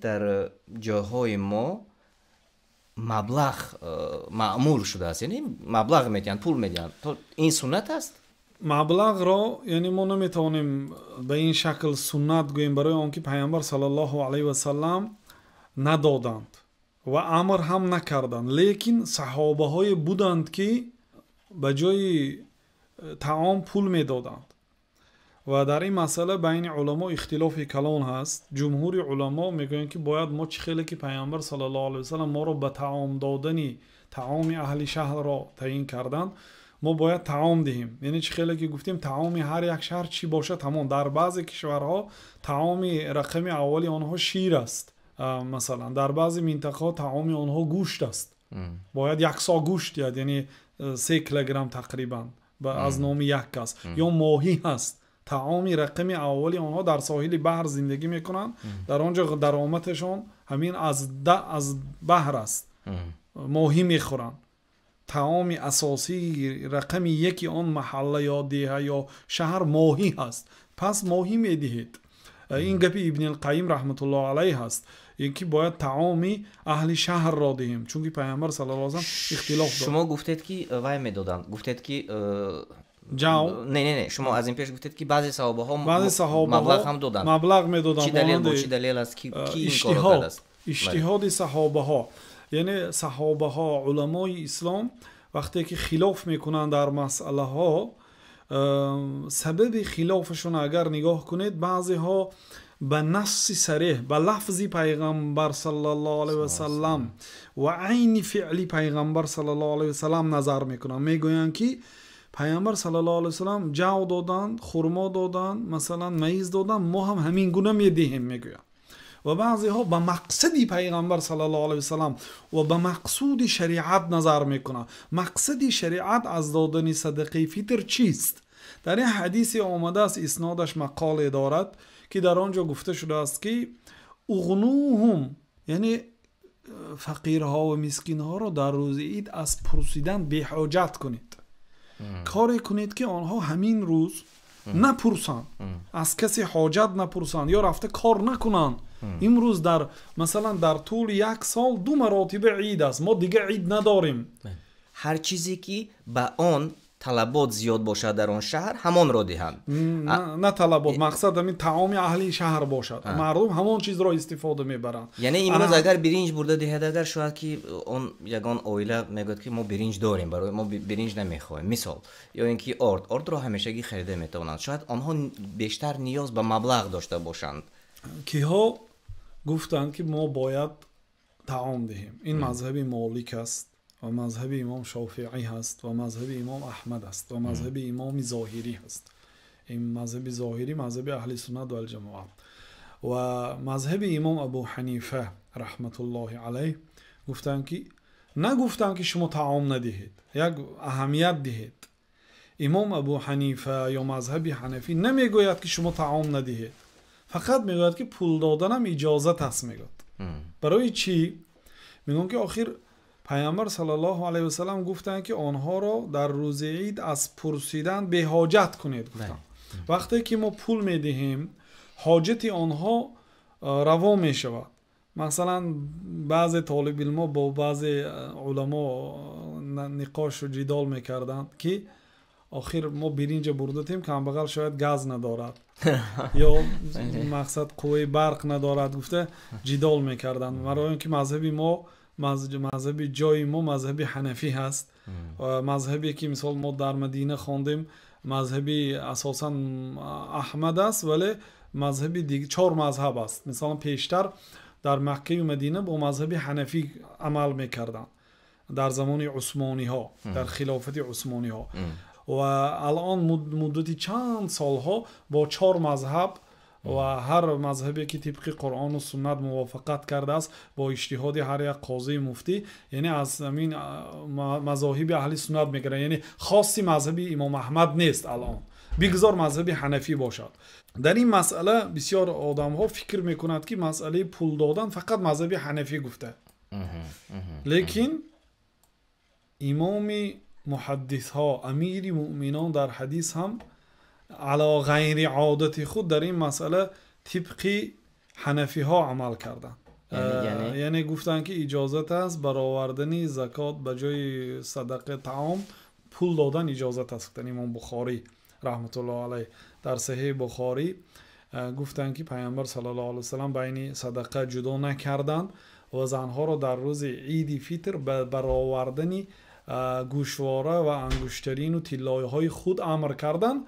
Дар ҷойҳои мо маблағ маъмул шудааст, яъне маблағ медиҳанд, пул медиҳанд. То ин суннат аст? Маблағро, яъне мо наметавонем ба ин шакл суннат гӯем, барои он ки Пайғамбар саллаллоҳу алайҳи ва саллам надоданд ва амр ҳам накарданд. Лекин саҳобаҳое буданд, ки ба ҷои таом пул медоданд. Ва дар ин масъала байни уламо ихтилофи калон ҳаст. Ҷумҳури уламо мегӯянд, ки бояд мо чӣ хеле ки Пайғамбар саллаллоҳу алайҳи ва саллам моро ба таом додани таоми аҳли шаҳрро таъин карданд, мо бояд таом диҳем. Яъне чӣ хеле ки гуфтем, таоми ҳар як шаҳр чӣ бошад ҳамон. Дар баъзе кишварҳо таоми рақами аввали онҳо шир аст. Масалан, дар баъзе минтақаҳо таоми онҳо гӯшт аст. Бояд як со гӯшт диҳад, яъне 3 килограмм тақрибан аз номи як кас. Ё моҳӣ ҳаст. Таоми рақами аввали онҳо дар соҳили баҳр зиндагӣ мекунанд. Дар он ҷо даромадашон ҳамин аз баҳр аст. Моҳӣ мехӯранд. Таоми асосии рақами яки он маҳалла ё деҳа ё шаҳр моҳӣ ҳаст. Пас моҳӣ медиҳед. Ин гапи Ибни Қайим раҳматуллоҳ алайҳ ҳаст, ин ки бояд таоми аҳли шаҳрро диҳем, чунки Пайғамбар саллаллоҳу алайҳи ва саллам ихтилоф дод. Шумо гуфтед, ки вай медоданд. Гуфтед, ки ҷав? Не, не, не, шумо аз ин пеш гуфтед, ки баъзе саҳобаҳо баъзе саҳобаҳо маблағ ҳам доданд. Маблағ медоданд. Чӣ далел буд? Чӣ далел аст, ки ин корро кардааст? Иҷтиҳоди саҳобаҳо. Яъне саҳобаҳо, уламои ислом вақте ки хилоф мекунанд дар масъалаҳо, сабаби хилофашон агар нигоҳ кунед, баъзеҳо ба насси сареҳ, ба лафзи Пайғамбар саллаллоҳу алайҳи ва саллам ва айни феъли Пайғамбар саллаллоҳу алайҳи ва саллам назар мекунанд. Мегӯянд, ки Пайғамбар саллаллоҳу алайҳи ва саллам ҷав доданд, хурмо доданд, масалан маиз доданд, мо ҳам ҳамин гуна медиҳем, мегӯянд. Ва баъзеҳо ба мақсади Пайғамбар саллаллоҳу алайҳи ва саллам ва ба мақсуди шариат назар мекунанд. Мақсади шариат аз додани садақаи фитр чист? Дар ин ҳадисе омадааст, иснодаш мақоле дорад, ки дар он ҷо гуфта шудааст, ки уғнуҳум, яъне фақирҳо ва мискинҳоро дар рӯзи ид аз пурсидан беҳоҷат кунед. Коре кунед, ки онҳо ҳамин рӯз напурсанд, аз касе ҳоҷат напурсанд ё рафта кор накунанд. Имрӯз масалан дар тӯли як сол 2 маротиба ид аст, мо дигар ид надорем. Ҳар чизе ки ба он талабот зиёд бошад дар он шаҳр, ҳамонро диҳанд. На талабот, мақсад ҳамин таоми аҳли шаҳр бошад. Мардум ҳамон чизро истифода мебаранд. Яъне имрӯз агар биринҷ бурда диҳад, агар шояд ки он ягон оила мегӯяд, ки мо биринҷ дорем, барои мо биринҷ намехоҳем, мисол. Ё ин ки орд, ордро ҳамешагӣ харида метавонанд. Шояд онҳо бештар ниёз ба маблағ дошта бошанд. Киҳо гуфтанд, ки мо бояд таом диҳем. Ин мазҳаби Молик аст ва мазҳаби имом Шофиӣ ҳаст ва мазҳаби имом Аҳмад аст ва мазҳаби имоми Зоҳирӣ ҳаст. Ин мазҳаби Зоҳирӣ мазҳаби аҳли суннат вал ҷамоат ва мазҳаби имом Абу Ҳанифа раҳматуллоҳи алайҳ гуфтанд, ки нагуфтанд, ки шумо таом надиҳед, як аҳамият диҳед. Имом Абу Ҳанифа ё мазҳаби ҳанафӣ намегӯяд, ки шумо таом надиҳед, фақат мегӯяд, ки пул доданам иҷозат аст, мегӯяд. Барои чӣ? Мегӯянд, ки охир Пайғамбар саллаллоҳу алайҳи ва саллам гуфтанд, ки онҳоро дар рӯзи ид аз пурсидан беҳоҷат кунед, гуфтанд. Вақте ки мо пул медиҳем, ҳоҷати онҳо раво мешавад. Масалан, баъзе толибилмо бо баъзе уламо ниқошу ҷидол мекарданд, ки охир мо биринҷа бурдатем, камбағал шояд газ надорад ё мақсад қувваи барқ надорад, гуфта ҷидол мекарданд. Барои он ки мазҳаби мо, мазҳаби ҷои мо мазҳаби ҳанафӣ ҳаст. Мазҳабе ки мисол мо дар Мадина хондем, мазҳаби асосан Аҳмад аст, вале мазҳаби 4 мазҳаб аст. Мисалан пештар дар Маккаю Мадина бо мазҳаби ҳанафӣ амал мекарданд дар замони Усмониҳо, дар хилофати Усмониҳо. Ва алон муддати чанд солҳо бо 4 мазҳаб ва ҳар мазҳабе ки тибқи Қуръону суннат мувофиқат кардааст бо иҷтиҳоди ҳар як қозии муфтӣ, яъне аз ҳамин мазоҳиби аҳли суннат мегиранд, яъне хоси мазҳаби имом Аҳмад нест алон, бигзор мазҳаби ҳанафӣ бошад. Дар ин масъала бисёр одамҳо фикр мекунанд, ки масъалаи пул додан фақат мазҳаби ҳанафӣ гуфта. Лекин имоми муҳаддисҳо, амири муъминон дар ҳадис ҳам ало ғайри одати худ дар ин масъала тибқи ҳанафиҳо амал карданд. Яъне гуфтанд, ки иҷозат аст баровардани закот ба ҷои садақа таом пул додан иҷозат аст, гуфтанд Имом Бухорӣ раҳматуллоҳи алайҳ дар Саҳеҳи Бухорӣ гуфтанд, ки Паёмбар саллаллоҳу алайҳи васаллам байни садақа ҷудо накарданд ва занҳоро дар рӯзи Иди Фитр ба баровардани гӯшвора ва ангуштарин ва тиллоҳои худ амр карданд,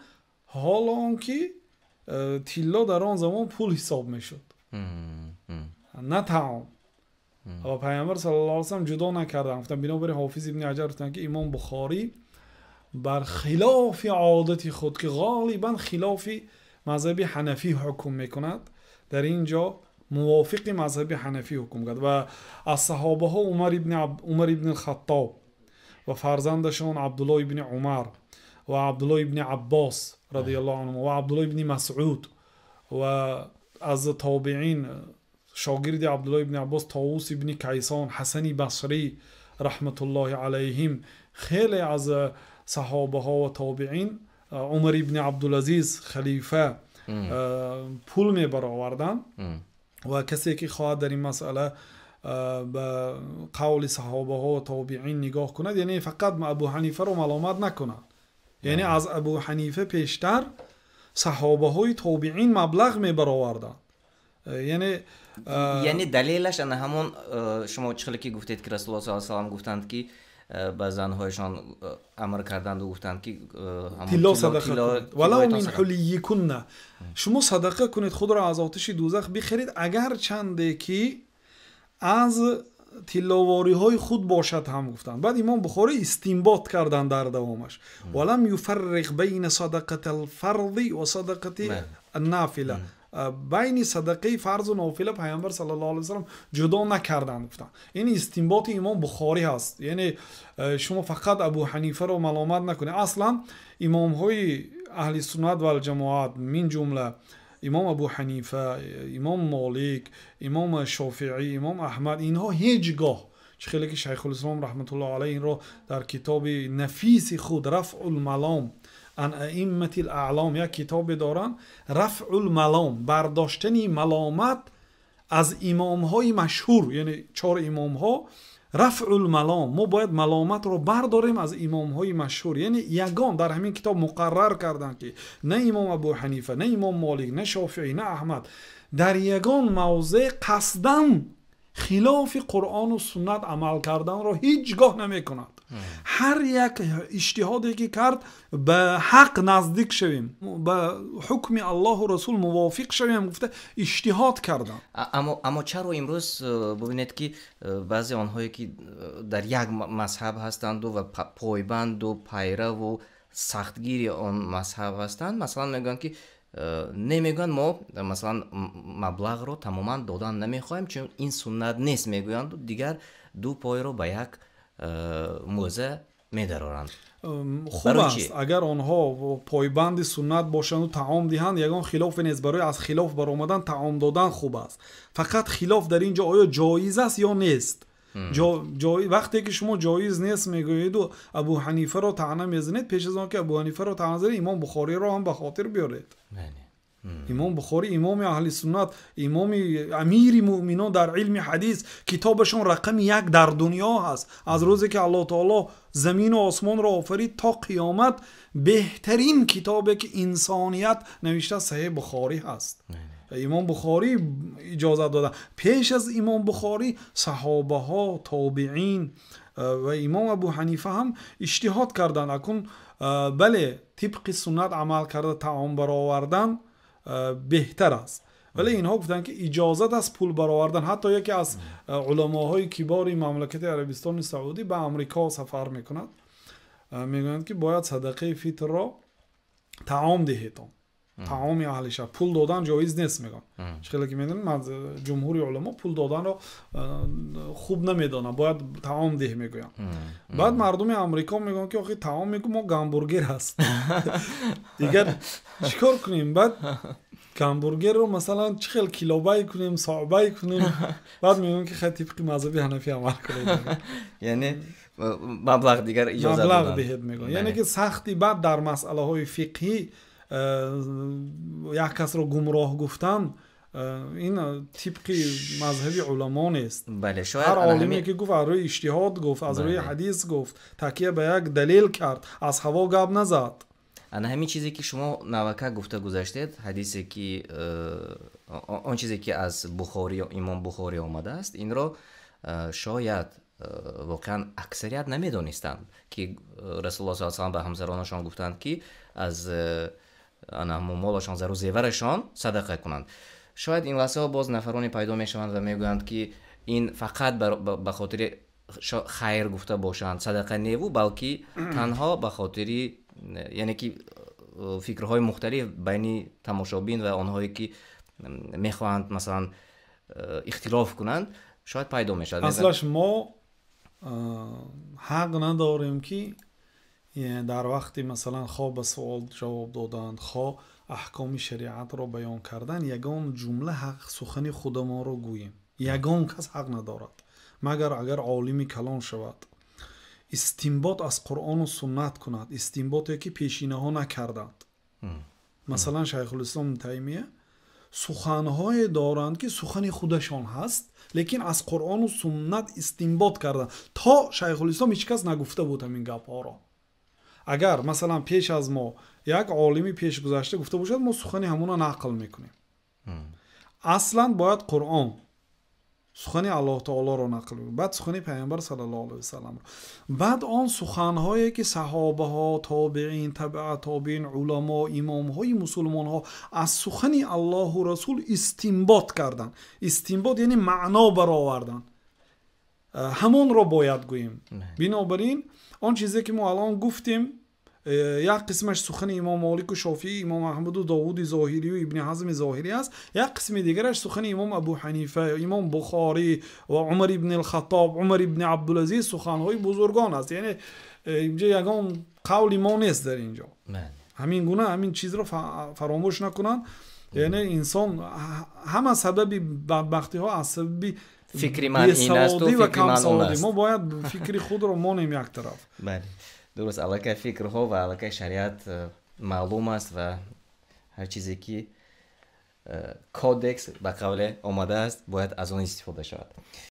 ҳол он ки тилло дар он замон пул ҳисоб мешуд, на таом. Ва Паёмбар саллаллоҳу алайҳи васаллам ҷудо накарданд. Гуфтанд, бинобар ин Ҳофиз ибни Ҳаҷар гуфтанд, ки Имом Бухорӣ бар хилофи одати худ, ки ғолибан хилофи мазҳаби ҳанафӣ ҳукм мекунад, дар ин ҷо мувофиқи мазҳаби ҳанафӣ ҳукм кард. Ва аз саҳобаҳо Умар ибни Хаттоб ва фарзандашон Абдуллоҳ ибни Умар ва Абдуллоҳ ибни Аббос радиаллоҳу анҳу ва Абдуллоҳ ибни Масъуд ва аз тобеин шогирди Абдуллоҳ ибни Аббос Товус ибни Кайсон, Ҳасани Басрӣ раҳматуллоҳи алайҳим, хеле аз саҳобаҳо ва тобеин, Умар ибни Абдулазиз халифа пул мебароварданд. Ва касе ки хоҳад дар ин масъала ба қавли саҳобаҳо ва тобеин нигоҳ кунад, яъне фақат Абу Ҳанифаро маломат накунад, яъне аз Абу Ҳанифа пештар саҳобаҳои тобеин маблағ мебароварданд. Яъне далелаш ана ҳамон шумо чӣ хеле ки гуфтед, ки Расулуллоҳ саллаллоҳу алайҳи васаллам гуфтанд, ки ба занҳояшон амр карданду гуфтанд, ки тилло садақа кунед, валав мин ҳулийикунна, шумо садақа кунед, худро аз оташи дӯзах бихаред, агар чанде ки аз тилловориҳои худ бошад ҳам гуфтанд. Баъд Имом Бухорӣ истинбот карданд дар давомаш: валам юфарриқ байна садақати алфарзи ва садақати аннафила, байни садақаи фарзу нофила Паёмбар саллаллоҳу алайҳи васаллам ҷудо накарданд, гуфтанд. Ин истинботи Имом Бухорӣ ҳаст. Яъне шумо фақат Абу Ҳанифаро маломат накунед. Аслан имомҳои аҳли суннат вал ҷамоат, мин ҷумла Имом Абу Ҳанифа, Имом Молик, Имом Шофеӣ, Имом Аҳмад, инҳо ҳеҷ гоҳ, чӣ хеле ки Шайхулислом раҳматуллоҳи алайҳ инро дар китоби нафиси худ Рафъул Малом ан аимматил аълом як китобе доранд, Рафъул Малом, бардоштани маломат аз имомҳои машҳур, яъне чор имомҳо, Рафъул Малом, мо бояд маломатро бардорем аз имомҳои машҳур. Яъне ягон дар ҳамин китоб муқаррар карданд, ки на Имом Абу Ҳанифа, на Имом Молик, на Шофеӣ, на Аҳмад дар ягон мавзеъ қасдан хилофи Қуръону суннат амал карданро ҳеҷ гоҳ намекунад. Ҳар як иҷтиҳоде ки кард, ба ҳақ наздик шавем, ба ҳукми Аллоҳу Расул мувофиқ шавем гуфта иҷтиҳод карданд. Аммо чаро имрӯз бубинед, ки баъзе онҳое ки дар як мазҳаб ҳастанду ва пойбанду пайраву сахтгири он мазҳаб ҳастанд, масалан мегӯянд, ки не, мегӯянд, мо масалан маблағро тамоман додан намехоҳем, чун ин суннат нест мегӯянду, дигар ду пойро ба як мӯза медароранд. Хуб аст, агар онҳо пойбанди суннат бошанду таом диҳанд, ягон хилофе нест. Барои аз хилоф баромадан таом додан хуб аст. Фақат хилоф дар ин ҷо оё ҷоиз аст ё нест. Вақте ки шумо ҷоиз нест мегӯеду Абу Ҳанифаро таъна мезанед, пеш аз он ки Абу Ҳанифаро таъна занед, Имом Бухориро ҳам ба хотир биёред. Имом Бухорӣ имоми аҳли суннат, имоми амири муъминон дар илми ҳадис, китобашон рақами як дар дунё ҳаст. Аз рӯзе ки Аллоҳ таоло замину осмонро офарид то қиёмат беҳтарин китобе ки инсоният навишта Саҳеҳ Бухорӣ ҳаст. Имом Бухорӣ иҷозат дода. Пеш аз Имом Бухорӣ саҳобаҳо, тобеин ва Имом Абу Ҳанифа ҳам иҷтиҳод карданд. Акун бале, тибқи суннат амал карда таом баровардан беҳтар аст. Вале инҳо гуфтанд, ки иҷозат аст пул баровардан. Ҳатто яке аз уламоҳои кибори мамлакати Арабистони Саудӣ ба Амрико сафар мекунад, мегӯянд, ки бояд садақаи фитрро таом диҳед, таоми аҳли шаҳр, пул додан ҷоиз нест мегӯянд. Чӣ хеле ки медонем, аз ҷумҳури уламо пул доданро хуб намедонанд, бояд таом диҳ мегӯянд. Баъд мардуми Амрико мегӯянд, ки охи таом мегӯ, мо гамбургер ҳаст, дигар чӣ кор кунем? Баъд гамбургерро масалан чӣ хел килобай кунем, соъбай кунем? Баъд мегӯянд, ки хай, тибқи мазҳаби ҳанафӣ амал кунед. Яъне маблағ дигар иҷозат маблағ диҳед мегӯянд. Яъне ки сахти баъд дар масъалаҳои фиқҳӣ як касро гумроҳ гуфтан Ин тибқи мазҳаби уламо нест. Бале, шояд ҳар ана олиме ки гуфт, аз рӯи иҷтиҳод гуфт, аз рӯи ҳадис гуфт, такя ба як далел кард, аз ҳаво гап назад. Ана ҳамин чизе, ки шумо навака гуфта гузаштед, ҳадисе ки он чизе, ки аз Бухорӣ, имом Бухорӣ омадааст, инро шояд воқеан аксарият намедонистанд, ки Расулуллоҳ саллаллоҳу алайҳи васаллам ба ҳамсаронашон гуфтанд, ки аз ана молашон, зару зеварашон садақа кунанд. Шояд ин лаҳзаҳо боз нафароне пайдо мешаванд ва мегӯянд, ки ин фақат ба хотири хайр гуфта бошанд, садақа неву, балки танҳо ба хотири, яъне ки фикрҳои мухталиф байни тамошобин ва онҳое, ки мехоҳанд, масалан, ихтилоф кунанд, шояд пайдо мешавад. Аслаш мо ҳақ надорем, ки дар вақти, масалан, хоҳ ба суол ҷавоб додан, хоҳ аҳкоми шариатро баён кардан, ягон ҷумла ҳақ сухани худамонро гӯем. Ягон кас ҳақ надорад, магар агар олими калон шавад, истинбот аз Қуръону суннат кунад, истинботе, ки пешинаҳо накарданд. Масалан, Шайхулислом Таймия суханҳое доранд, ки сухани худашон ҳаст, лекин аз Қуръону суннат истинбот карданд. То Шайхулислом ҳеҷ кас нагуфта буд ҳамин гапҳоро. Агар, масалан, пеш аз мо як олими пешгузашта гуфта бошад, мо сухани ҳамона нақл мекунем. Аслан бояд Қуръон, сухани Аллоҳ таолоро нақл, баъд сухани Пайғамбар саллаллоҳу алайҳи васалламро, баъд он суханҳое, ки саҳобаҳо, тобеин, табаа тобеин, уламо, имомҳои мусулмонҳо аз сухани Аллоҳу Расул истинбот карданд. Истинбот яъне маъно бароварданд, ҳамонро бояд гӯем. Бинобар ин, он чизе, ки мо алон гуфтем, як қисмаш сухани имом Молику, Шофиӣ, имом Аҳмаду, Довуди Зоҳирию Ибни Ҳазми Зоҳирӣ аст, як қисми дигараш сухани имом Абу Ҳанифа, имом Бухорӣ ва Умар ибни Алхаттоб, Умар ибни Абдулазиз, суханҳои бузургон аст. Яъне инҷа ягон қавли мо нест дар инҷо. Ҳамин гуна ҳамин чизро фаромӯш накунанд. Яъне инсон ҳама сабаби бадбахтиҳо аз сабаби фикри ман ин асту бесаводӣ ва фикри ман он камсаводӣ. аст. Мо бояд фикри худро монем як тараф. Бале, дуруст. Аллакай фикрҳо ва аллакай шариат маълум аст ва ҳар чизе, ки кодекс ба қавле омадааст, бояд аз он истифода шавад.